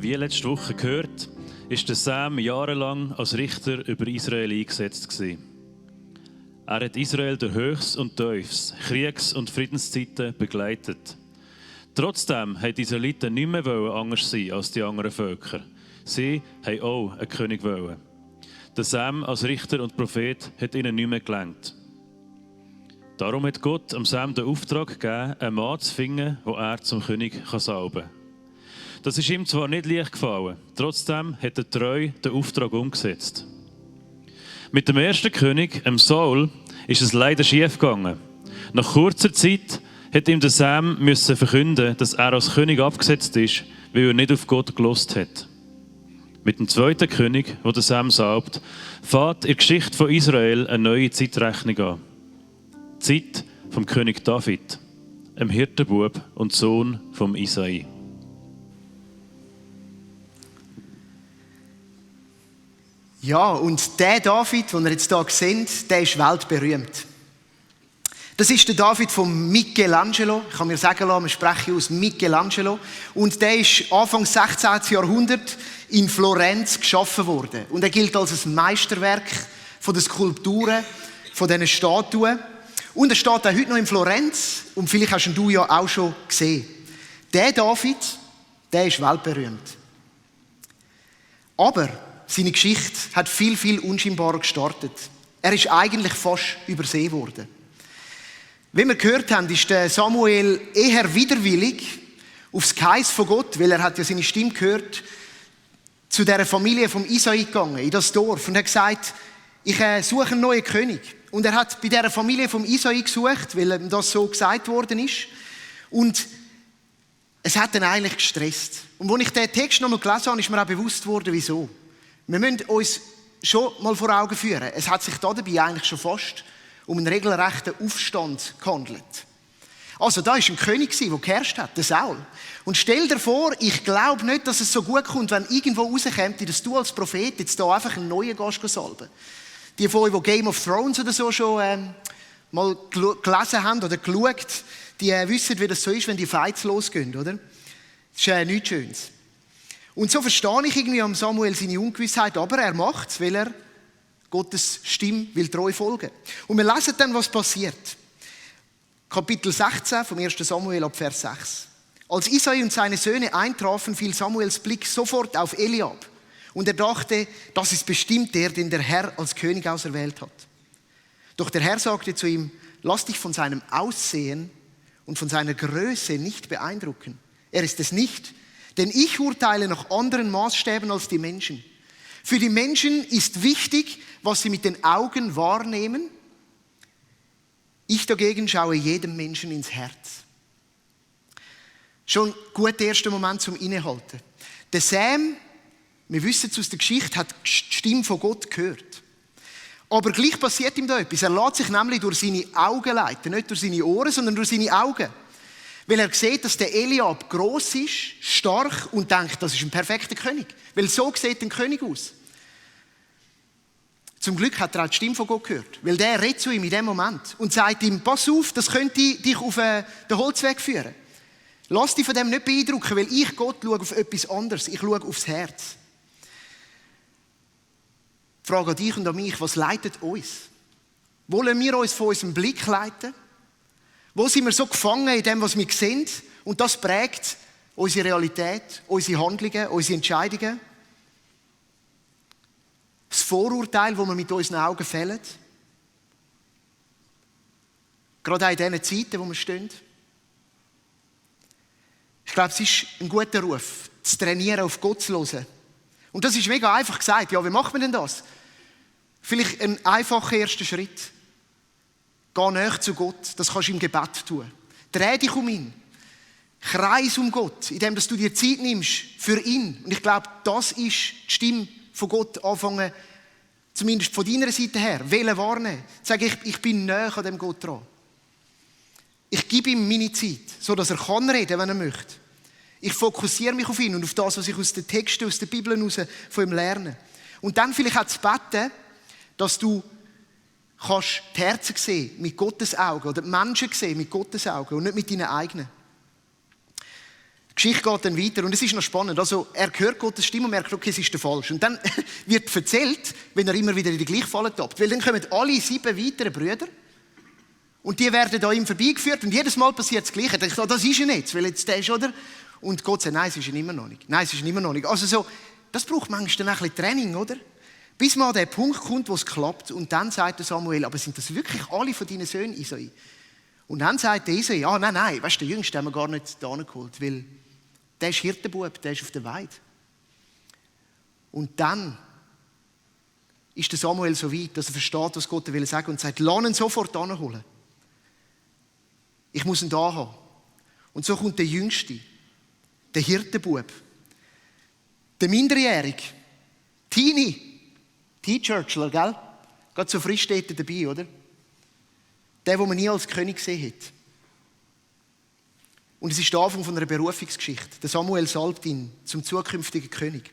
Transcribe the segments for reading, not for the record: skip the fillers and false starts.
Wie letzte Woche gehört, ist der Sam jahrelang als Richter über Israel eingesetzt gewesen. Er hat Israel durch Höchst und Tiefs, Kriegs- und Friedenszeiten begleitet. Trotzdem wollten die Israeliten nicht mehr anders sein als die anderen Völker. Sie wollten auch einen König. Der Sam als Richter und Prophet hat ihnen nicht mehr gelangt. Darum hat Gott am Sam den Auftrag gegeben, einen Mann zu finden, den er zum König salben kann. Das ist ihm zwar nicht leicht gefallen, trotzdem hat er treu den Auftrag umgesetzt. Mit dem ersten König, Saul, ist es leider schief gegangen. Nach kurzer Zeit hat ihm der Sam verkünden, dass er als König abgesetzt ist, weil er nicht auf Gott gelost hat. Mit dem zweiten König, wo der Sam salbt, fängt in der Geschichte von Israel eine neue Zeitrechnung an. Die Zeit vom König David, einem Hirtenbub und Sohn von Isai. Ja, und der David, den ihr jetzt hier seht, der ist weltberühmt. Das ist der David von Michelangelo. Ich kann mir sagen lassen, man spreche aus Michelangelo. Und der ist Anfang 16. Jahrhundert in Florenz geschaffen worden. Und er gilt als ein Meisterwerk von den Skulpturen, von diesen Statuen. Und er steht auch heute noch in Florenz. Und vielleicht hast du ihn ja auch schon gesehen. Der David, der ist weltberühmt. Aber seine Geschichte hat viel unscheinbarer gestartet. Er ist eigentlich fast übersehen worden. Wie wir gehört haben, ist der Samuel eher widerwillig aufs Geheiß von Gott, weil er hat ja seine Stimme gehört, zu dieser Familie vom Isai gegangen, in das Dorf, und hat gesagt, ich suche einen neuen König. Und er hat bei dieser Familie vom Isai gesucht, weil ihm das so gesagt worden ist. Und es hat ihn eigentlich gestresst. Und als ich den Text nochmal gelesen habe, ist mir auch bewusst worden, wieso. Wir müssen uns schon mal vor Augen führen, es hat sich dabei eigentlich schon fast um einen regelrechten Aufstand gehandelt. Also da war ein König, der geherrscht hat, der Saul. Und stell dir vor, ich glaube nicht, dass es so gut kommt, wenn irgendwo rauskommt, dass du als Prophet jetzt da einfach einen neuen Gast salben. Die von euch, die Game of Thrones oder so schon mal gelesen haben oder geschaut, die wissen, wie das so ist, wenn die Fights losgehen, oder? Das ist nichts Schönes. Und so verstehe ich irgendwie am Samuel seine Ungewissheit, aber er macht es, weil er Gottes Stimme will treu folgen. Und wir lesen dann, was passiert. Kapitel 16 vom 1. Samuel ab Vers 6. Als Isai und seine Söhne eintrafen, fiel Samuels Blick sofort auf Eliab. Und er dachte, das ist bestimmt der, den der Herr als König auserwählt hat. Doch der Herr sagte zu ihm, lass dich von seinem Aussehen und von seiner Größe nicht beeindrucken. Er ist es nicht, denn ich urteile nach anderen Maßstäben als die Menschen. Für die Menschen ist wichtig, was sie mit den Augen wahrnehmen. Ich dagegen schaue jedem Menschen ins Herz. Schon ein guter erster Moment zum Innehalten. Der Sam, wir wissen es aus der Geschichte, hat die Stimme von Gott gehört. Aber gleich passiert ihm da etwas. Er lässt sich nämlich durch seine Augen leiten. Nicht durch seine Ohren, sondern durch seine Augen. Weil er sieht, dass der Eliab gross ist, stark und denkt, das ist ein perfekter König. Weil so sieht ein König aus. Zum Glück hat er auch die Stimme von Gott gehört. Weil der redet zu ihm in dem Moment und sagt ihm, pass auf, das könnte dich auf den Holzweg führen. Lass dich von dem nicht beeindrucken, weil ich, Gott, schaue auf etwas anderes. Ich schaue aufs Herz. Die Frage an dich und an mich, was leitet uns? Wollen wir uns von unserem Blick leiten? Wo sind wir so gefangen in dem, was wir sehen? Und das prägt unsere Realität, unsere Handlungen, unsere Entscheidungen. Das Vorurteil, das wir mit unseren Augen fällen. Gerade auch in diesen Zeiten, wo wir stehen. Ich glaube, es ist ein guter Ruf, zu trainieren, auf Gott zu hören. Und das ist mega einfach gesagt. Ja, wie macht man denn das? Vielleicht ein einfacher erster Schritt. Geh näher zu Gott. Das kannst du im Gebet tun. Dreh dich um ihn. Kreis um Gott, indem du dir Zeit nimmst für ihn. Und ich glaube, das ist die Stimme von Gott anfangen, zumindest von deiner Seite her, wahrnehmen. Sag ich bin näher an dem Gott dran. Ich gebe ihm meine Zeit, sodass er kann reden, wenn er möchte. Ich fokussiere mich auf ihn und auf das, was ich aus den Texten, aus der Bibel heraus von ihm lerne. Und dann vielleicht auch zu beten, dass du kannst die Herzen sehen mit Gottes Augen oder die Menschen sehen mit Gottes Augen und nicht mit deinen eigenen. Die Geschichte geht dann weiter und es ist noch spannend. Also er hört Gottes Stimme und merkt, okay, es ist der falsch. Und dann wird erzählt, wenn er immer wieder in die gleiche Falle tappt. Weil dann kommen alle 7 weiteren Brüder und die werden da ihm vorbeigeführt und jedes Mal passiert das Gleiche. Er denkt, das ist er nicht, weil jetzt der ist, oder? Und Gott sagt, nein, es ist er immer noch nicht. Nein, es ist er immer noch nicht. Also so, das braucht manchmal dann ein bisschen Training, oder? Bis mal an den Punkt kommt, wo es klappt. Und dann sagt der Samuel, aber sind das wirklich alle von deinen Söhnen, Isai? Und dann sagt der Isai, nein, weißt du, der Jüngste haben wir gar nicht da geholt, weil der ist Hirtenbub, der ist auf der Weide. Und dann ist der Samuel so weit, dass er versteht, was Gott will sagen und sagt, lass ihn sofort anholen. Ich muss ihn da haben. Und so kommt der Jüngste, der Hirtenbub, der Minderjährige, T-Churchler, gell? Gerade so frisch steht dabei, oder? Der, den man nie als König gesehen hat. Und es ist der Anfang von einer Berufungsgeschichte. Der Samuel salbt ihn zum zukünftigen König.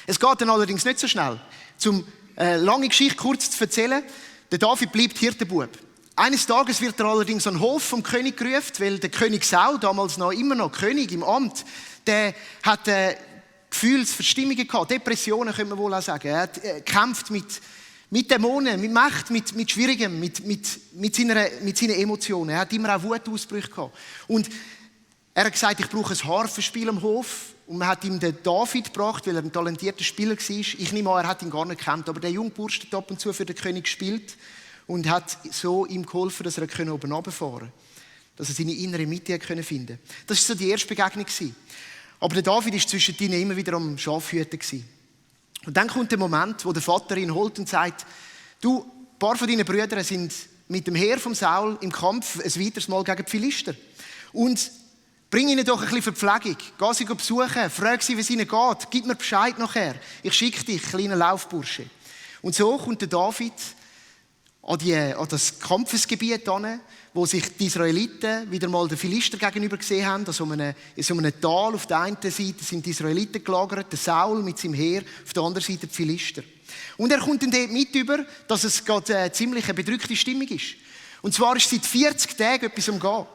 Es geht dann allerdings nicht so schnell. Zum lange Geschichte kurz zu erzählen, der David bleibt Hirtenbub. Eines Tages wird er allerdings an den Hof vom König gerufen, weil der König Saul, damals immer noch König im Amt, der hat Gefühlsverstimmungen gehabt, Depressionen können wir wohl auch sagen. Er hat gekämpft mit Dämonen, mit Macht, mit Schwierigem, mit seinen Emotionen. Er hat immer auch Wutausbrüche gehabt. Und er hat gesagt, ich brauche ein Harfenspiel am Hof. Und man hat ihm den David gebracht, weil er ein talentierter Spieler war. Ich nehme an, er hat ihn gar nicht gekannt. Aber der junge Bursch hat ab und zu für den König gespielt und hat so ihm geholfen, dass er oben runterfahren konnte. Dass er seine innere Mitte finden konnte. Das war so die erste Begegnung. Aber der David war zwischendrin immer wieder am Schafhüten. Und dann kommt der Moment, wo der Vater ihn holt und sagt, du, ein paar von deinen Brüdern sind mit dem Heer von Saul im Kampf ein weiteres Mal gegen die Philister. Und bring ihnen doch ein bisschen Verpflegung. Geh sie besuchen, frag sie, wie es ihnen geht. Gib mir Bescheid nachher. Ich schicke dich, kleiner Laufbursche. Und so kommt der David an das Kampfesgebiet an, wo sich die Israeliten wieder mal den Philister gegenüber gesehen haben. Also in so einem Tal auf der einen Seite sind die Israeliten gelagert, der Saul mit seinem Heer, auf der anderen Seite die Philister. Und er kommt dann dort mit über, dass es gerade eine ziemlich bedrückte Stimmung ist. Und zwar ist seit 40 Tagen etwas umgehen.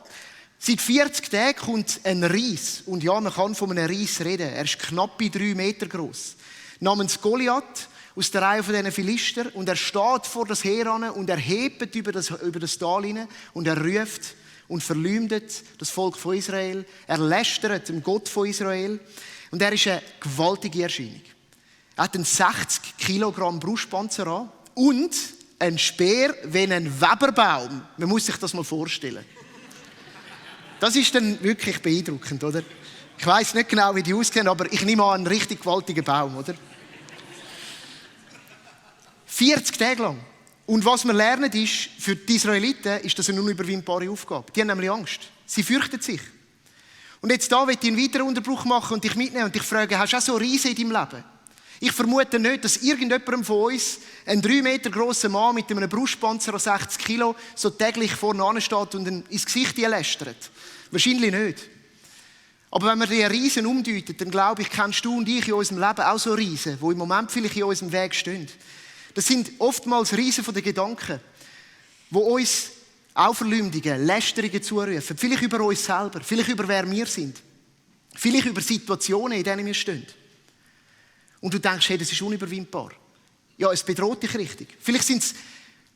Seit 40 Tagen kommt ein Ries. Und ja, man kann von einem Ries reden. Er ist knapp 3 Meter groß. Namens Goliath, aus der Reihe von diesen Philister. Und er steht vor das Heer an und er hebt über das Tal hinein und er ruft und verleumdet das Volk von Israel. Er lästert dem Gott von Israel. Und er ist eine gewaltige Erscheinung. Er hat einen 60 Kilogramm Brustpanzer an und einen Speer wie ein Weberbaum. Man muss sich das mal vorstellen. Das ist dann wirklich beeindruckend, oder? Ich weiss nicht genau, wie die aussehen, aber ich nehme an, einen richtig gewaltigen Baum, oder? 40 Tage lang. Und was wir lernen ist, für die Israeliten ist das eine unüberwindbare Aufgabe. Die haben nämlich Angst. Sie fürchten sich. Und jetzt da will ich einen weiteren Unterbruch machen und dich mitnehmen und dich fragen, hast du auch so Riesen in deinem Leben? Ich vermute nicht, dass irgendjemandem von uns ein 3 Meter grosser Mann mit einem Brustpanzer an 60 Kilo so täglich vorne steht und ins Gesicht lästert. Wahrscheinlich nicht. Aber wenn wir die Riesen umdeuten, dann glaube ich, kennst du und ich in unserem Leben auch so Riesen, die im Moment vielleicht in unserem Weg stehen. Das sind oftmals Riesen von den Gedanken, die uns auch Verleumdungen, Lästerungen zurufen. Vielleicht über uns selber, vielleicht über wer wir sind. Vielleicht über Situationen, in denen wir stehen. Und du denkst, hey, das ist unüberwindbar. Ja, es bedroht dich richtig. Vielleicht sind es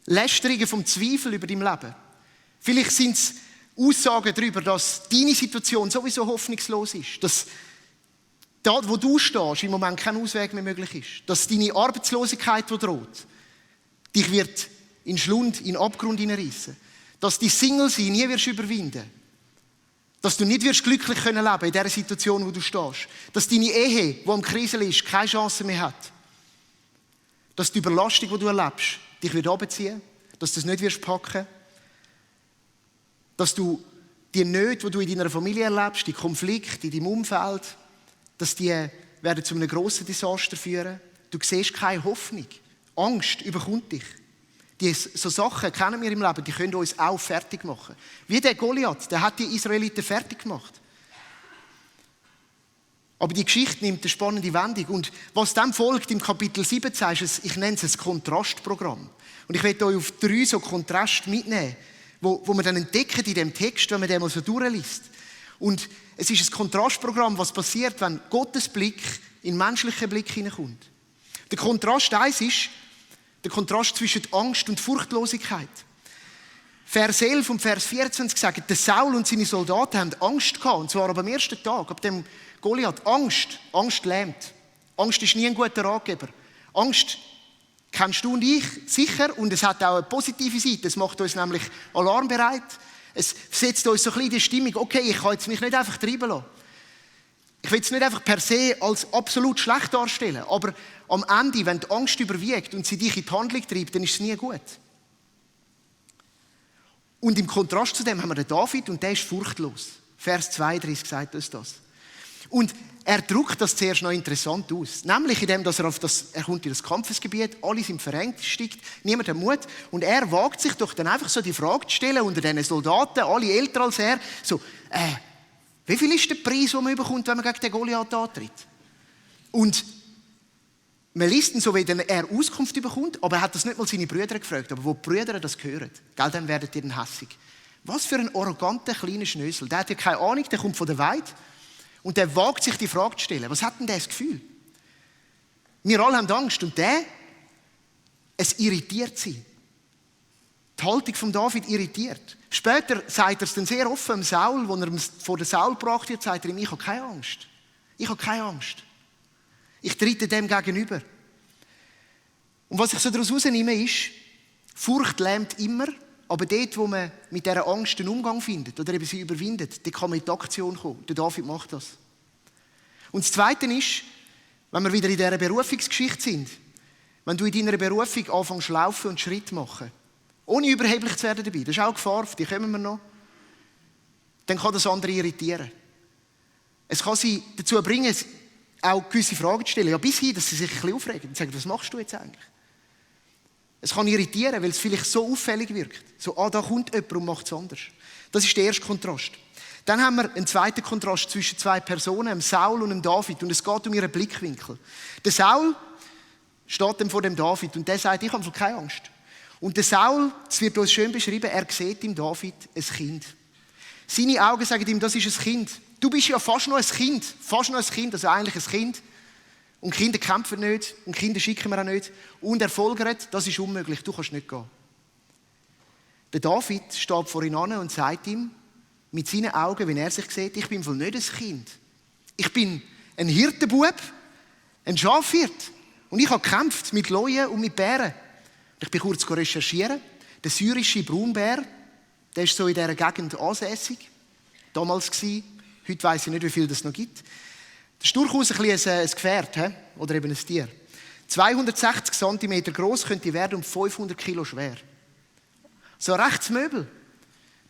Lästerungen vom Zweifel über dein Leben. Vielleicht sind es Aussagen darüber, dass deine Situation sowieso hoffnungslos ist. Dass da, wo du stehst, im Moment kein Ausweg mehr möglich ist. Dass deine Arbeitslosigkeit, die droht, dich wird in Schlund, in Abgrund hineinreissen. Dass die Single-Sein nie wirst überwinden. Dass du nicht wirst glücklich leben können in dieser Situation, wo du stehst. Dass deine Ehe, die am Kriseln ist, keine Chance mehr hat. Dass die Überlastung, die du erlebst, dich wird runterziehen. Dass du es nicht wirst packen. Dass du die Nöte, die du in deiner Familie erlebst, die Konflikte in deinem Umfeld, dass die werden zu einem grossen Desaster führen. Du siehst keine Hoffnung. Angst überkommt dich. So Sachen kennen wir im Leben, die können uns auch fertig machen. Wie der Goliath, der hat die Israeliten fertig gemacht. Aber die Geschichte nimmt eine spannende Wendung. Und was dann folgt im Kapitel 17, ist, ich nenne es ein Kontrastprogramm. Und ich werde euch auf 3 so Kontraste mitnehmen, wo wir dann entdecken in dem Text, wenn man den mal so durchliest. Und es ist ein Kontrastprogramm, was passiert, wenn Gottes Blick in den menschlichen Blick hineinkommt. Der Kontrast 1 ist der Kontrast zwischen Angst und Furchtlosigkeit. Vers 11 und Vers 24 sagen, der Saul und seine Soldaten haben Angst gehabt, und zwar am ersten Tag, ab dem Goliath. Angst lähmt. Angst ist nie ein guter Ratgeber. Angst kennst du und ich sicher, und es hat auch eine positive Seite. Es macht uns nämlich alarmbereit. Es setzt uns so ein bisschen in die Stimmung, okay, ich kann jetzt mich nicht einfach treiben lassen. Ich will es nicht einfach per se als absolut schlecht darstellen, aber am Ende, wenn die Angst überwiegt und sie dich in die Handlung treibt, dann ist es nie gut. Und im Kontrast zu dem haben wir den David, und der ist furchtlos. Vers 32 sagt uns das. Und er drückt das zuerst noch interessant aus. Nämlich indem, dass er kommt in das Kampfesgebiet, alle sind verrenkt, steigt, niemand hat Mut. Und er wagt sich doch dann einfach so die Frage zu stellen unter diesen Soldaten, alle älter als er, so, wie viel ist der Preis, den man bekommt, wenn man gegen den Goliath antritt? Und man liest ihn so, wie er Auskunft bekommt, aber er hat das nicht mal seine Brüder gefragt. Aber wo die Brüder das hören, dann werden die dann hässig. Was für ein arroganter kleiner Schnösel. Der hat ja keine Ahnung, der kommt von der Weide. Und der wagt sich die Frage zu stellen. Was hat denn der das Gefühl? Wir alle haben Angst. Und es irritiert sie. Die Haltung von David irritiert. Später sagt er es dann sehr offen dem Saul, als er ihn vor den Saul gebracht hat, sagt er ihm, ich habe keine Angst. Ich habe keine Angst. Ich trete dem gegenüber. Und was ich so daraus herausnehme, ist, Furcht lähmt immer, aber dort, wo man mit dieser Angst einen Umgang findet oder eben sie überwindet, dort kann man in die Aktion kommen. Der David macht das. Und das Zweite ist, wenn wir wieder in dieser Berufungsgeschichte sind, wenn du in deiner Berufung anfängst zu laufen und Schritt machen, ohne überheblich zu werden dabei, das ist auch eine Gefahr, auf die kommen wir noch, dann kann das andere irritieren. Es kann sie dazu bringen, auch gewisse Fragen zu stellen. Ja, bis hin, dass sie sich ein bisschen aufregen und sagen, was machst du jetzt eigentlich? Es kann irritieren, weil es vielleicht so auffällig wirkt. So, da kommt jemand und macht es anders. Das ist der erste Kontrast. Dann haben wir einen zweiten Kontrast zwischen zwei Personen, einem Saul und einem David. Und es geht um ihren Blickwinkel. Der Saul steht dann vor dem David und der sagt, ich habe keine Angst. Und der Saul, das wird uns schön beschrieben, er sieht im David ein Kind. Seine Augen sagen ihm, das ist ein Kind. Du bist ja fast noch ein Kind. Fast noch ein Kind, also eigentlich ein Kind. Und Kinder kämpfen nicht und Kinder schicken wir auch nicht. Und er folgert, das ist unmöglich, du kannst nicht gehen. Der David steht vor ihm an und sagt ihm, mit seinen Augen, wenn er sich sieht, ich bin wohl nicht ein Kind. Ich bin ein Hirtenbub, ein Schafhirt. Und ich habe gekämpft mit Löwen und mit Bären. Ich bin kurz recherchieren. Der syrische Braunbär, der ist so in dieser Gegend ansässig. Damals war. Heute weiss ich nicht, wie viel es noch gibt. Das ist durchaus ein Gefährt, oder eben ein Tier. 260 cm groß könnte werden und 500 Kilo schwer. So ein rechtes Möbel.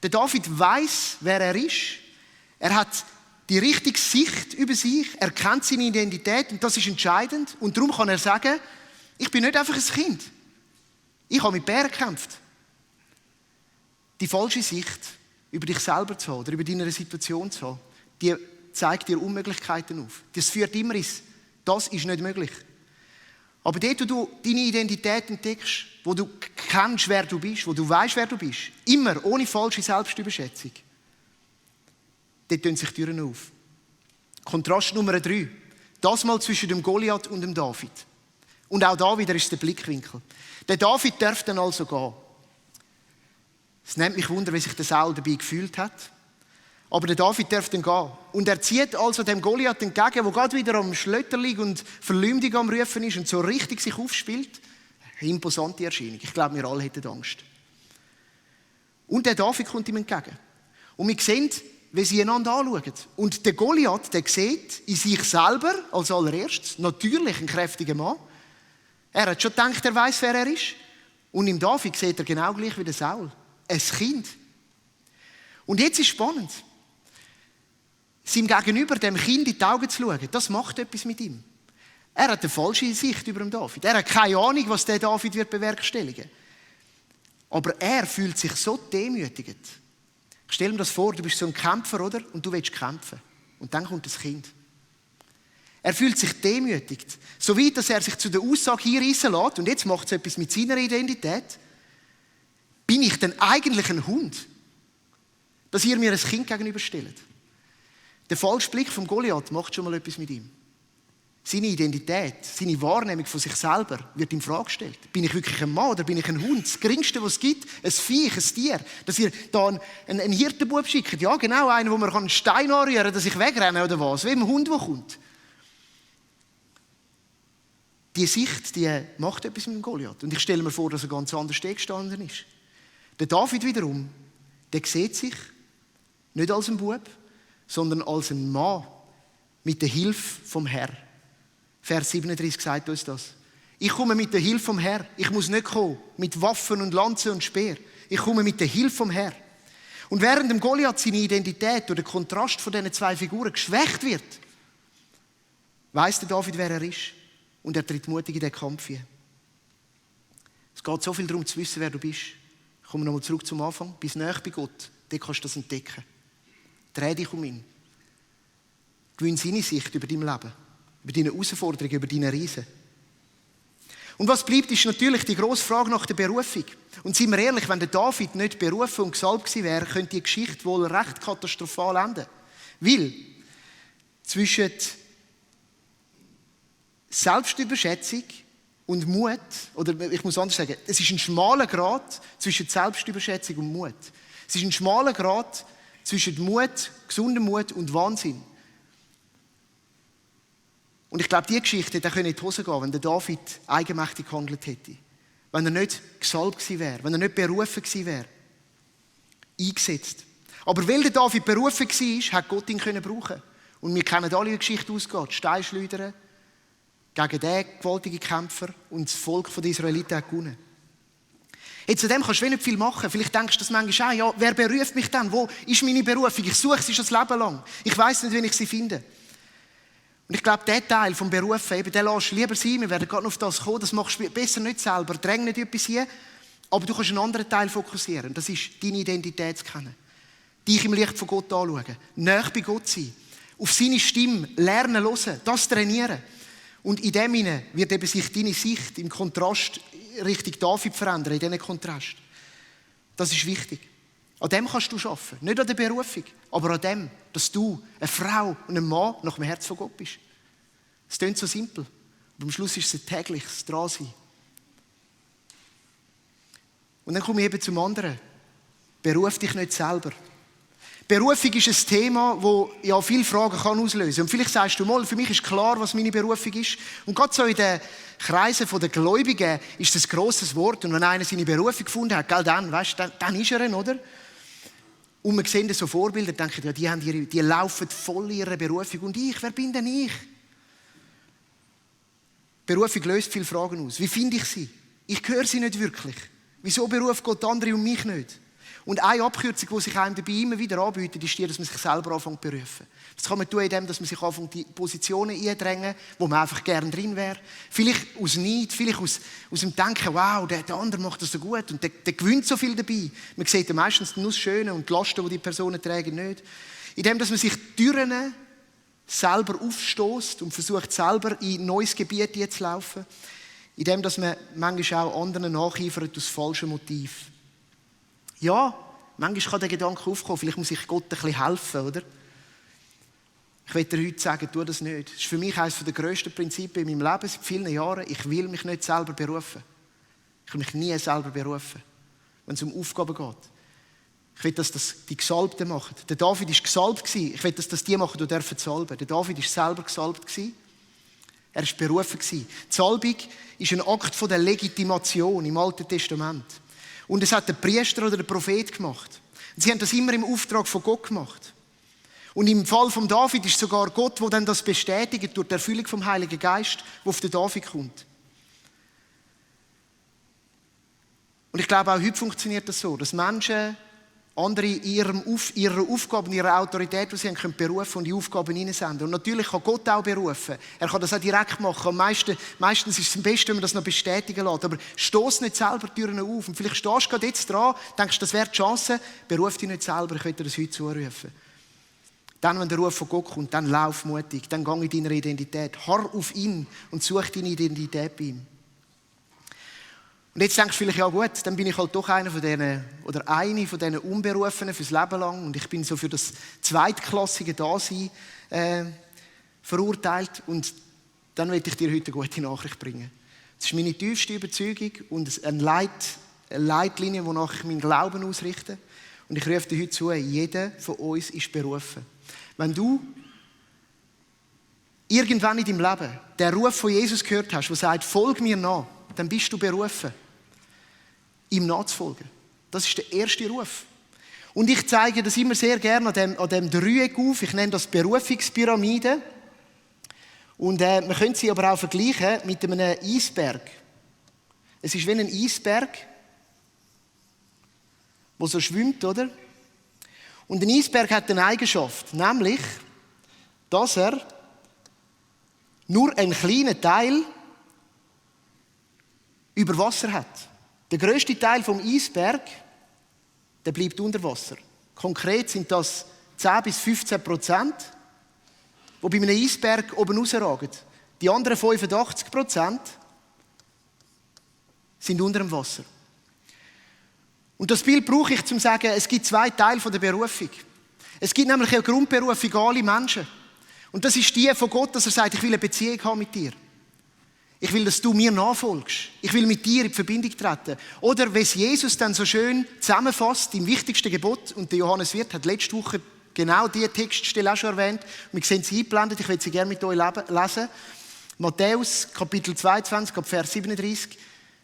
Der David weiss, wer er ist. Er hat die richtige Sicht über sich. Er kennt seine Identität und das ist entscheidend. Und darum kann er sagen, ich bin nicht einfach ein Kind. Ich habe mit Bären gekämpft. Die falsche Sicht über dich selber zu haben oder über deine Situation zu haben, die zeigt dir Unmöglichkeiten auf. Das führt immer ins, das ist nicht möglich. Aber dort, wo du deine Identität entdeckst, wo du kennst, wer du bist, wo du weißt, wer du bist, immer ohne falsche Selbstüberschätzung, dort tun sich Türen auf. Kontrast Nummer 3. Das mal zwischen dem Goliath und dem David. Und auch da wieder ist der Blickwinkel. Der David darf dann also gehen. Es nimmt mich Wunder, wie sich der Saul dabei gefühlt hat. Aber der David darf dann gehen. Und er zieht also dem Goliath entgegen, der gerade wieder am Schlötter liegt und Verleumdung am Rufen ist und so richtig sich aufspielt. Eine imposante Erscheinung. Ich glaube, wir alle hätten Angst. Und der David kommt ihm entgegen. Und wir sehen, wie sie einander anschauen. Und der Goliath, der sieht in sich selber als allererstes natürlich einen kräftigen Mann. Er hat schon gedacht, er weiß, wer er ist. Und im David sieht er genau gleich wie der Saul. Ein Kind. Und jetzt ist spannend. Seinem Gegenüber, dem Kind in die Augen zu schauen, das macht etwas mit ihm. Er hat eine falsche Sicht über den David. Er hat keine Ahnung, was der David wird bewerkstelligen. Aber er fühlt sich so demütigend. Stell dir das vor, du bist so ein Kämpfer, oder? Und du willst kämpfen. Und dann kommt das Kind. Er fühlt sich demütigt. So weit, dass er sich zu der Aussage hier reissen lässt. Und jetzt macht es etwas mit seiner Identität. Bin ich denn eigentlich ein Hund? Dass ihr mir ein Kind gegenüberstellt? Der falsche Blick vom Goliath macht schon mal etwas mit ihm. Seine Identität, seine Wahrnehmung von sich selber wird in Frage gestellt. Bin ich wirklich ein Mann oder bin ich ein Hund? Das Geringste, was es gibt, ein Viech, ein Tier. Dass ihr da einen Hirtenbub schickt. Ja, genau, einen, wo man einen Stein anrühren kann, dass ich wegrenne oder was. Wie ein Hund, der kommt. Die Sicht, die macht etwas mit dem Goliath. Und ich stelle mir vor, dass er ganz anders gestanden ist. Der David wiederum, der sieht sich nicht als ein Bub, sondern als ein Mann mit der Hilfe vom Herrn. Vers 37 sagt uns das. Ich komme mit der Hilfe vom Herrn. Ich muss nicht kommen mit Waffen und Lanze und Speer. Ich komme mit der Hilfe vom Herrn. Und während dem Goliath seine Identität oder der Kontrast von diesen zwei Figuren geschwächt wird, weiss der David, wer er ist. Und er tritt mutig in den Kampf ein. Es geht so viel darum zu wissen, wer du bist. Ich komme nochmal zurück zum Anfang. Bis nahe bei Gott. Dort kannst du das entdecken. Dreh dich um ihn. Gewinn seine Sicht über dein Leben. Über deine Herausforderungen, über deine Riesen. Und was bleibt, ist natürlich die grosse Frage nach der Berufung. Und seien wir ehrlich, wenn der David nicht berufen und gesalbt gewesen wäre, könnte die Geschichte wohl recht katastrophal enden. Weil zwischen Selbstüberschätzung und Mut, oder ich muss anders sagen, es ist ein schmaler Grat zwischen Selbstüberschätzung und Mut. Es ist ein schmaler Grat zwischen Mut, gesundem Mut und Wahnsinn. Und ich glaube, diese Geschichte hätte in die Hose gehen, wenn der David eigenmächtig gehandelt hätte. Wenn er nicht gesalbt gewesen wäre, wenn er nicht berufen gewesen wäre. Eingesetzt. Aber weil der David berufen war, hat Gott ihn brauchen. Und wir kennen alle, wie die Geschichte ausgeht. Steinschleudern gegen den gewaltigen Kämpfer und das Volk der Israeliten hat gewonnen. Jetzt zu dem kannst du nicht viel machen. Vielleicht denkst du das manchmal auch, ja, wer beruft mich denn? Wo ist meine Berufung? Ich suche sie schon das Leben lang. Ich weiss nicht, wie ich sie finde. Und ich glaube, dieser Teil vom Berufen, eben, den lässt du lieber sein. Wir werden gerade noch auf das kommen. Das machst du besser nicht selber. Dräng nicht etwas hin. Aber du kannst einen anderen Teil fokussieren. Das ist deine Identität zu kennen. Dich im Licht von Gott anschauen. Näher bei Gott sein. Auf seine Stimme lernen, hören. Das trainieren. Und in dem hinein wird eben sich deine Sicht im Kontrast Richtung David verändern, in diesem Kontrast. Das ist wichtig. An dem kannst du arbeiten. Nicht an der Berufung, aber an dem, dass du eine Frau und ein Mann nach dem Herz von Gott bist. Es klingt so simpel. Aber am Schluss ist es ein tägliches Dransein. Und dann komme ich eben zum anderen. Beruf dich nicht selber. Berufung ist ein Thema, das ja viele Fragen auslösen kann. Und vielleicht sagst du mal, für mich ist klar, was meine Berufung ist. Und gerade so in den Kreisen der Gläubigen ist das ein grosses Wort. Und wenn einer seine Berufung gefunden hat, dann ist er ein, oder? Und wir sehen so Vorbilder, denken, ja, die laufen voll ihrer Berufung. Und ich, wer bin denn ich? Berufung löst viele Fragen aus. Wie finde ich sie? Ich höre sie nicht wirklich. Wieso beruft Gott andere und mich nicht? Und eine Abkürzung, die sich einem dabei immer wieder anbietet, ist die, dass man sich selber anfängt zu berufen. Das kann man tun, indem dass man sich anfängt, die Positionen eindrängen, wo man einfach gerne drin wäre. Vielleicht aus Neid, vielleicht aus dem Denken, wow, der andere macht das so gut und der gewinnt so viel dabei. Man sieht ja meistens nur das Schöne und die Lasten, die die Personen tragen, nicht. Indem dass man sich Türen selber aufstößt und versucht, selber in ein neues Gebiet zu laufen. Indem dass man manchmal auch anderen nacheifert aus falschem Motiv. Ja, manchmal kann der Gedanke aufkommen, vielleicht muss ich Gott ein bisschen helfen, oder? Ich will dir heute sagen, tu das nicht. Das ist für mich eines der grössten Prinzipien in meinem Leben seit vielen Jahren. Ich will mich nicht selber berufen. Ich will mich nie selber berufen, wenn es um Aufgaben geht. Ich will, dass das die Gesalbten machen. Der David war gesalbt. Ich will, dass das die machen, die dürfen salben. Der David war selber gesalbt. Er war berufen. Die Salbung ist ein Akt der Legitimation im Alten Testament. Und es hat der Priester oder der Prophet gemacht. Und sie haben das immer im Auftrag von Gott gemacht. Und im Fall von David ist sogar Gott, der dann das bestätigt durch die Erfüllung vom Heiligen Geist, der auf den David kommt. Und ich glaube, auch heute funktioniert das so, dass Menschen andere in ihrer Aufgabe, in ihrer Autorität, die sie haben, können berufen und die Aufgaben hineinsenden. Und natürlich kann Gott auch berufen. Er kann das auch direkt machen. Meistens ist es am besten, wenn man das noch bestätigen lässt. Aber stoss nicht selber Türen auf. Und vielleicht stehst du gerade jetzt dran, denkst, das wäre die Chance, beruf dich nicht selber. Ich will dir das heute zurufen. Dann, wenn der Ruf von Gott kommt, dann lauf mutig. Dann geh in deiner Identität. Harr auf ihn und such deine Identität bei ihm. Und Und jetzt denkst du vielleicht, ja gut, dann bin ich halt doch einer von denen, oder eine von diesen Unberufenen fürs Leben lang und ich bin so für das zweitklassige Dasein verurteilt und dann möchte ich dir heute eine gute Nachricht bringen. Das ist meine tiefste Überzeugung und eine Leitlinie, wonach ich meinen Glauben ausrichte. Und ich rufe dir heute zu, jeder von uns ist berufen. Wenn du irgendwann in deinem Leben den Ruf von Jesus gehört hast, der sagt, folg mir nach, dann bist du berufen, ihm nachzufolgen. Das ist der erste Ruf. Und ich zeige das immer sehr gerne an dem Dreieck auf. Ich nenne das Berufungspyramide. Und man könnte sie aber auch vergleichen mit einem Eisberg. Es ist wie ein Eisberg, der so schwimmt, oder? Und ein Eisberg hat eine Eigenschaft, nämlich, dass er nur einen kleinen Teil über Wasser hat. Der grösste Teil vom Eisberg, der bleibt unter Wasser. Konkret sind das 10-15%, die bei einem Eisberg oben rausragen. Die anderen 85% sind unter dem Wasser. Und das Bild brauche ich, um zu sagen, es gibt zwei Teile der Berufung. Es gibt nämlich eine Grundberufung an alle Menschen. Und das ist die von Gott, dass er sagt, ich will eine Beziehung haben mit dir. Ich will, dass du mir nachfolgst. Ich will mit dir in die Verbindung treten. Oder wie es Jesus dann so schön zusammenfasst, im wichtigsten Gebot, und der Johannes Wirth hat letzte Woche genau diese Textstelle auch schon erwähnt. Wir sehen sie eingeblendet, ich will sie gerne mit euch lesen. Matthäus, Kapitel 22, Vers 37.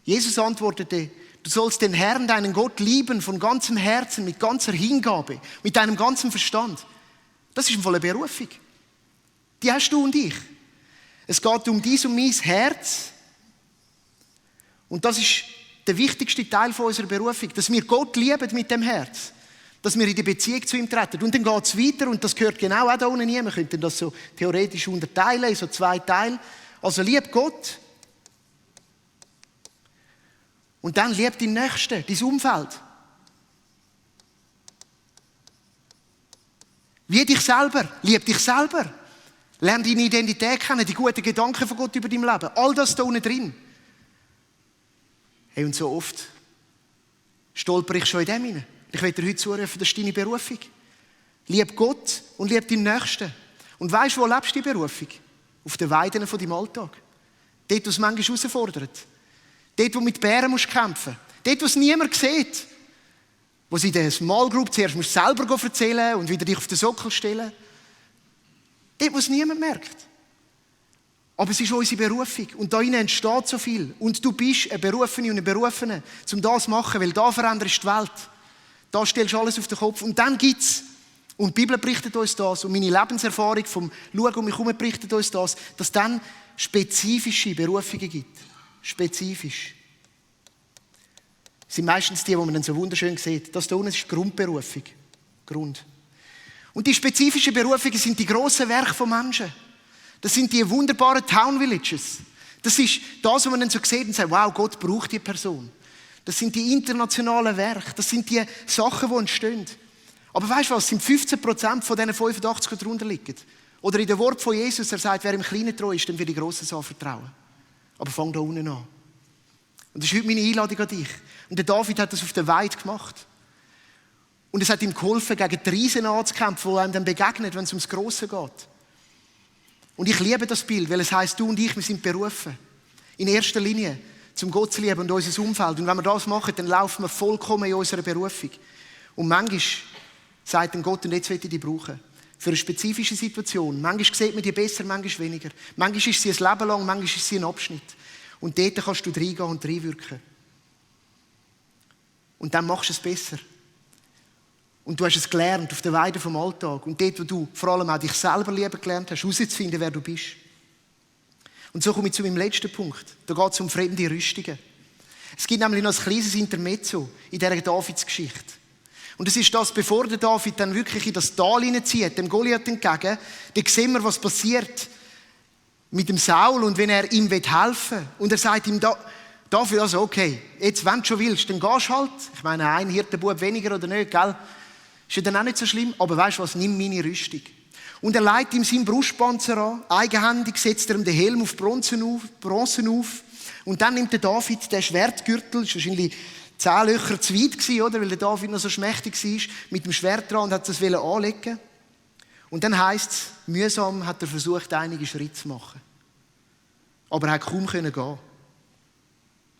Jesus antwortete, du sollst den Herrn, deinen Gott, lieben von ganzem Herzen, mit ganzer Hingabe, mit deinem ganzen Verstand. Das ist eine volle Berufung. Die hast du und ich. Es geht um dies und mein Herz. Und das ist der wichtigste Teil von unserer Berufung, dass wir Gott lieben mit dem Herz. Dass wir in die Beziehung zu ihm treten. Und dann geht es weiter, und das gehört genau auch da unten hin. Wir könnten das so theoretisch unterteilen, in so zwei Teile. Also lieb Gott. Und dann lieb deinen Nächsten, dein Umfeld. Wie dich selber, lieb dich selber. Lerne deine Identität kennen, die guten Gedanken von Gott über dein Leben. All das da unten drin. Hey, und so oft stolper ich schon in dem hinein. Ich will dir heute zurufen, das ist deine Berufung. Lieb Gott und lieb deinen Nächsten. Und weisst du, wo lebst du die Berufung? Auf den Weiden von deinem Alltag. Dort, wo es manchmal herausfordert. Dort, wo du mit Bären kämpfen musst. Dort, wo es niemand sieht. Wo sie in der Small Group zuerst musst selber erzählen und wieder dich auf den Sockel stellen. Dort, wo es niemand merkt. Aber es ist unsere Berufung. Und da entsteht so viel. Und du bist eine Berufene und ein Berufene, um das zu machen, weil da veränderst du die Welt. Da stellst du alles auf den Kopf. Und dann gibt es, und die Bibel berichtet uns das, und meine Lebenserfahrung vom Schauen um mich herum berichtet uns das, dass es dann spezifische Berufungen gibt. Spezifisch. Das sind meistens die man dann so wunderschön sieht. Das da unten ist Grundberufung. Grund. Und die spezifischen Berufungen sind die grossen Werke von Menschen. Das sind die wunderbaren Town Villages. Das ist das, was man dann so sieht und sagt, wow, Gott braucht die Person. Das sind die internationalen Werke. Das sind die Sachen, die entstehen. Aber weißt du was, es sind 15% von diesen 85, die darunter liegen. Oder in dem Wort von Jesus, er sagt, wer im Kleinen treu ist, dem wird die grossen Sachen vertrauen. Aber fang da unten an. Und das ist heute meine Einladung an dich. Und der David hat das auf der Weide gemacht. Und es hat ihm geholfen, gegen die Riesen anzukämpfen, die einem dann begegnen, wenn es ums Grosse geht. Und ich liebe das Bild, weil es heisst, du und ich, wir sind berufen. In erster Linie, zum Gott zu lieben und unser Umfeld. Und wenn wir das machen, dann laufen wir vollkommen in unserer Berufung. Und manchmal sagt dann Gott, und jetzt will ich dich brauchen. Für eine spezifische Situation. Manchmal sieht man die besser, manchmal weniger. Manchmal ist sie ein Leben lang, manchmal ist sie ein Abschnitt. Und dort kannst du reingehen und reinwirken. Und dann machst du es besser. Und du hast es gelernt auf der Weide vom Alltag. Und dort, wo du vor allem auch dich selber lieben gelernt hast, herauszufinden, wer du bist. Und so komme ich zu meinem letzten Punkt. Da geht es um fremde Rüstungen. Es gibt nämlich noch ein kleines Intermezzo in dieser Davids-Geschichte. Und es ist das, bevor der David dann wirklich in das Tal hineinzieht, dem Goliath entgegen, dann sehen wir, was passiert mit dem Saul und wenn er ihm helfen will. Und er sagt ihm dafür, also okay, jetzt wenn du schon willst, dann gehst du halt. Ich meine, ein Hirtenbub weniger oder nicht, gell? Ist ja dann auch nicht so schlimm, aber weißt du was, nimm meine Rüstung. Und er legt ihm seinen Brustpanzer an, eigenhändig setzt er ihm den Helm auf Bronze auf Und dann nimmt der David den Schwertgürtel, das war wahrscheinlich 10 Löcher zu weit gewesen, oder? Weil der David noch so schmächtig war, mit dem Schwert dran und hat das anlegen. Und dann heisst es, mühsam hat er versucht, einige Schritte zu machen. Aber er hat kaum gehen.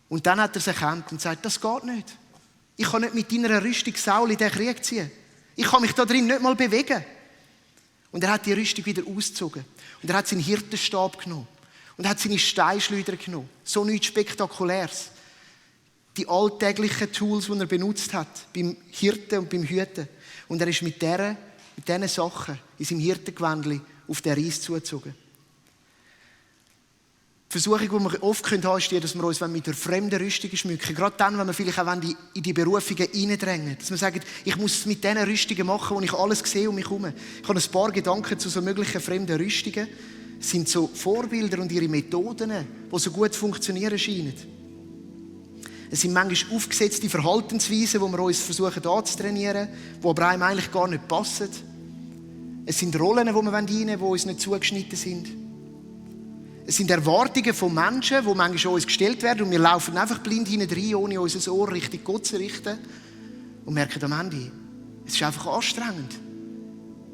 Und dann hat er es erkannt und gesagt, das geht nicht. Ich kann nicht mit deiner Rüstung Saul in den Krieg ziehen. Ich kann mich da drin nicht mal bewegen. Und er hat die Rüstung wieder ausgezogen. Und er hat seinen Hirtenstab genommen. Und er hat seine Steinschleuder genommen. So nichts Spektakuläres. Die alltäglichen Tools, die er benutzt hat, beim Hirten und beim Hüten. Und er ist mit diesen Sachen in seinem Hirtengewändchen auf den Reis zugezogen. Die Versuchung, die wir oft haben können, ist die, dass wir uns mit der fremden Rüstung schmücken. Gerade dann, wenn wir vielleicht auch in die Berufungen reindrängen. Dass wir sagen, ich muss es mit diesen Rüstungen machen, wo ich alles sehe um mich herum. Ich habe ein paar Gedanken zu so möglichen fremden Rüstungen. Es sind so Vorbilder und ihre Methoden, die so gut funktionieren scheinen. Es sind manchmal aufgesetzte Verhaltensweisen, die wir uns versuchen anzutrainieren, die aber einem eigentlich gar nicht passen. Es sind Rollen, die wir reinnehmen wollen, die uns nicht zugeschnitten sind. Es sind Erwartungen von Menschen, die manchmal an uns gestellt werden und wir laufen einfach blind hinein, ohne unser Ohr Richtung Gott zu richten und merken am Ende, es ist einfach anstrengend.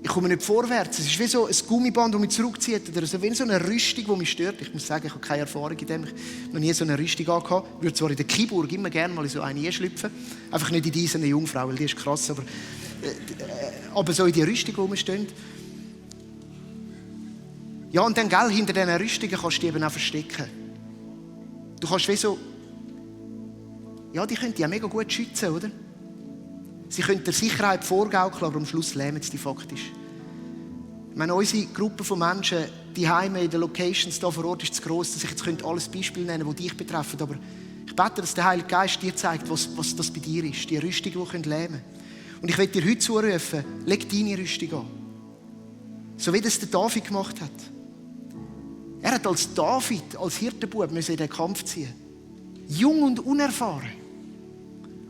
Ich komme nicht vorwärts. Es ist wie so ein Gummiband, das mich zurückzieht oder so, wie so eine Rüstung, die mich stört. Ich muss sagen, ich habe keine Erfahrung in dem. Ich habe noch nie so eine Rüstung angehabt. Ich würde zwar in der Kiburg immer gerne mal in so eine einschlüpfen. Einfach nicht in diese Jungfrau, weil die ist krass. Aber so in die Rüstung, wo wir stehen. Ja, und dann, gell, hinter diesen Rüstungen kannst du die eben auch verstecken. Du kannst wie so... Ja, die können dich ja mega gut schützen, oder? Sie können der Sicherheit vorgaukeln, aber am Schluss lähmen sie die faktisch. Ich meine, unsere Gruppe von Menschen, die Heime in den Locations hier vor Ort ist zu gross, dass ich jetzt alles Beispiele nennen könnte, die dich betreffen. Aber ich bete, dass der Heilige Geist dir zeigt, was das bei dir ist. Die Rüstung, die lähmen können. Und ich will dir heute zurufen, leg deine Rüstung an. So wie das der David gemacht hat. Er hat als David, als Hirtenbub in den Kampf ziehen. Jung und unerfahren.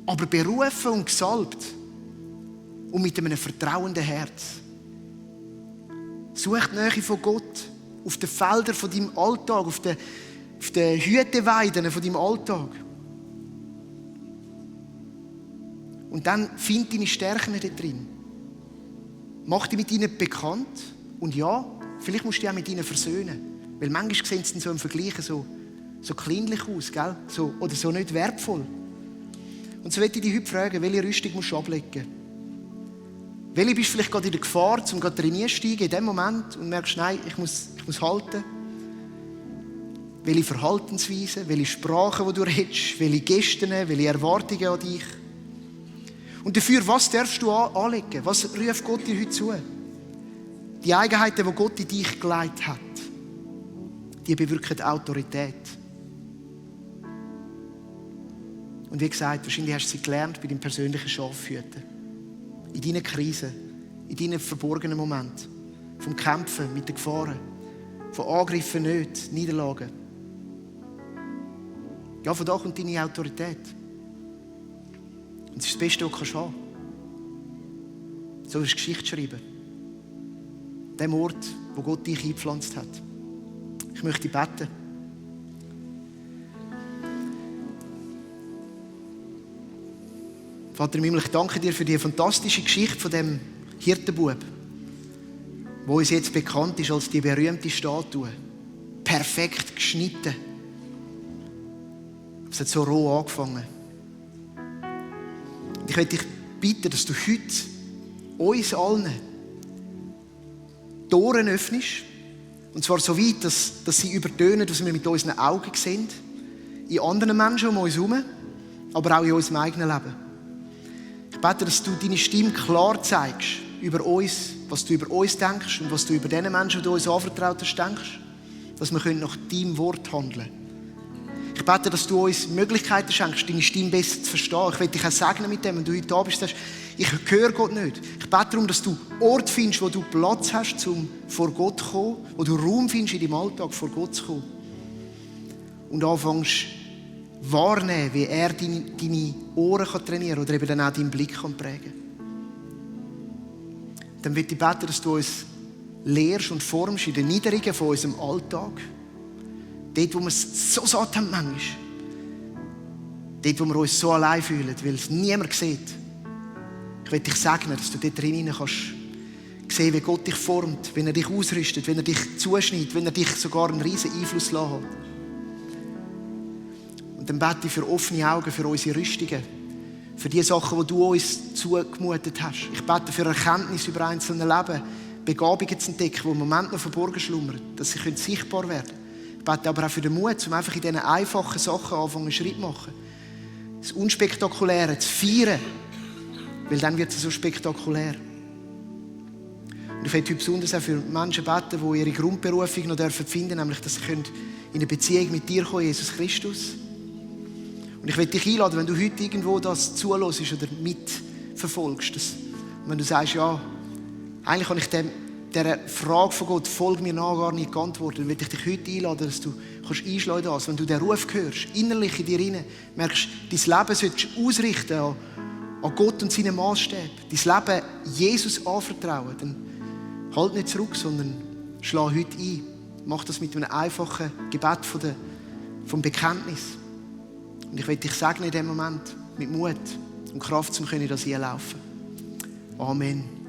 Aber berufen und gesalbt. Und mit einem vertrauenden Herz. Such die Nähe von Gott. Auf den Feldern von deinem Alltag. Auf den Hüteweiden von deinem Alltag. Und dann find deine Stärken dort drin. Mach dich mit ihnen bekannt. Und ja, vielleicht musst du dich auch mit ihnen versöhnen. Weil manchmal sehen sie so im Vergleich so kleinlich aus, gell? Oder so nicht wertvoll. Und so möchte ich dich heute fragen, welche Rüstung musst du ablegen? Welche bist du vielleicht gerade in der Gefahr, um gerade reinzusteigen in dem Moment und merkst, nein, ich muss halten. Welche Verhaltensweisen, welche Sprachen, die du redest, welche Gesten, welche Erwartungen an dich. Und dafür, was darfst du anlegen? Was ruft Gott dir heute zu? Die Eigenheiten, die Gott in dich gelegt hat, die bewirken Autorität. Und wie gesagt, wahrscheinlich hast du sie gelernt bei deinem persönlichen Schafhüten. In deinen Krisen, in deinen verborgenen Momenten. Vom Kämpfen mit den Gefahren. Von Angriffen nicht, Niederlagen. Ja, von da kommt deine Autorität. Und das ist das Beste, was du haben kannst. So wirst du Geschichte schreiben. Dem Ort, wo Gott dich eingepflanzt hat. Ich möchte beten. Vater im Himmel, ich danke dir für die fantastische Geschichte von dem Hirtenbub, wo uns jetzt bekannt ist als die berühmte Statue. Perfekt geschnitten. Es hat so roh angefangen. Und ich möchte dich bitten, dass du heute uns allen Toren öffnest. Und zwar so weit, dass sie übertönen, was wir mit unseren Augen sehen. In anderen Menschen um uns herum, aber auch in unserem eigenen Leben. Ich bete, dass du deine Stimme klar zeigst über uns, was du über uns denkst und was du über den Menschen, die du uns anvertraut hast, denkst. Dass wir nach deinem Wort handeln können. Ich bete, dass du uns Möglichkeiten schenkst, deine Stimme besser zu verstehen. Ich will dich auch segnen mit dem, wenn du heute da bist, sagst, ich höre Gott nicht. Ich bete darum, dass du Ort findest, wo du Platz hast, um vor Gott zu kommen, wo du Raum findest, in deinem Alltag vor Gott zu kommen. Und anfängst wahrnehmen, wie er deine Ohren trainieren kann oder eben dann auch deinen Blick prägen kann. Dann will ich beten, dass du uns lehrst und formst in den Niederungen von unserem Alltag. Dort, wo wir es so satt haben manchmal. Dort, wo wir uns so allein fühlen, weil es niemand sieht. Ich will dich segnen, dass du dort drinnen kannst sehen, wie Gott dich formt, wenn er dich ausrüstet, wenn er dich zuschneidet, wenn er dich sogar einen riesen Einfluss lässt. Und dann bete ich für offene Augen, für unsere Rüstungen, für die Sachen, die du uns zugemutet hast. Ich bete für Erkenntnis über einzelne Leben, Begabungen zu entdecken, die im Moment noch verborgen schlummern, dass sie sichtbar werden können. Ich bete aber auch für den Mut, um einfach in diesen einfachen Sachen anfangen, einen Schritt zu machen. Das Unspektakuläre zu feiern, weil dann wird es so spektakulär. Und ich möchte heute besonders auch für Menschen beten, die ihre Grundberufung noch finden dürfen, nämlich, dass sie in eine Beziehung mit dir kommen, Jesus Christus. Und ich möchte dich einladen, wenn du heute irgendwo das zuhörst oder mitverfolgst, wenn du sagst, ja, eigentlich habe ich dieser Frage von Gott, folge mir nach, gar nicht geantwortet, dann möchte ich dich heute einladen, dass du einschlagen kannst. Wenn du den Ruf hörst, innerlich in dir rein, merkst, dein Leben solltest du ausrichten an Gott und seinen Maßstäben. Dein Leben Jesus anvertrauen. Dann halt nicht zurück, sondern schlag heute ein. Mach das mit einem einfachen Gebet vom Bekenntnis. Und ich will dich segnen in diesem Moment mit Mut und Kraft, um das einlaufen. Amen.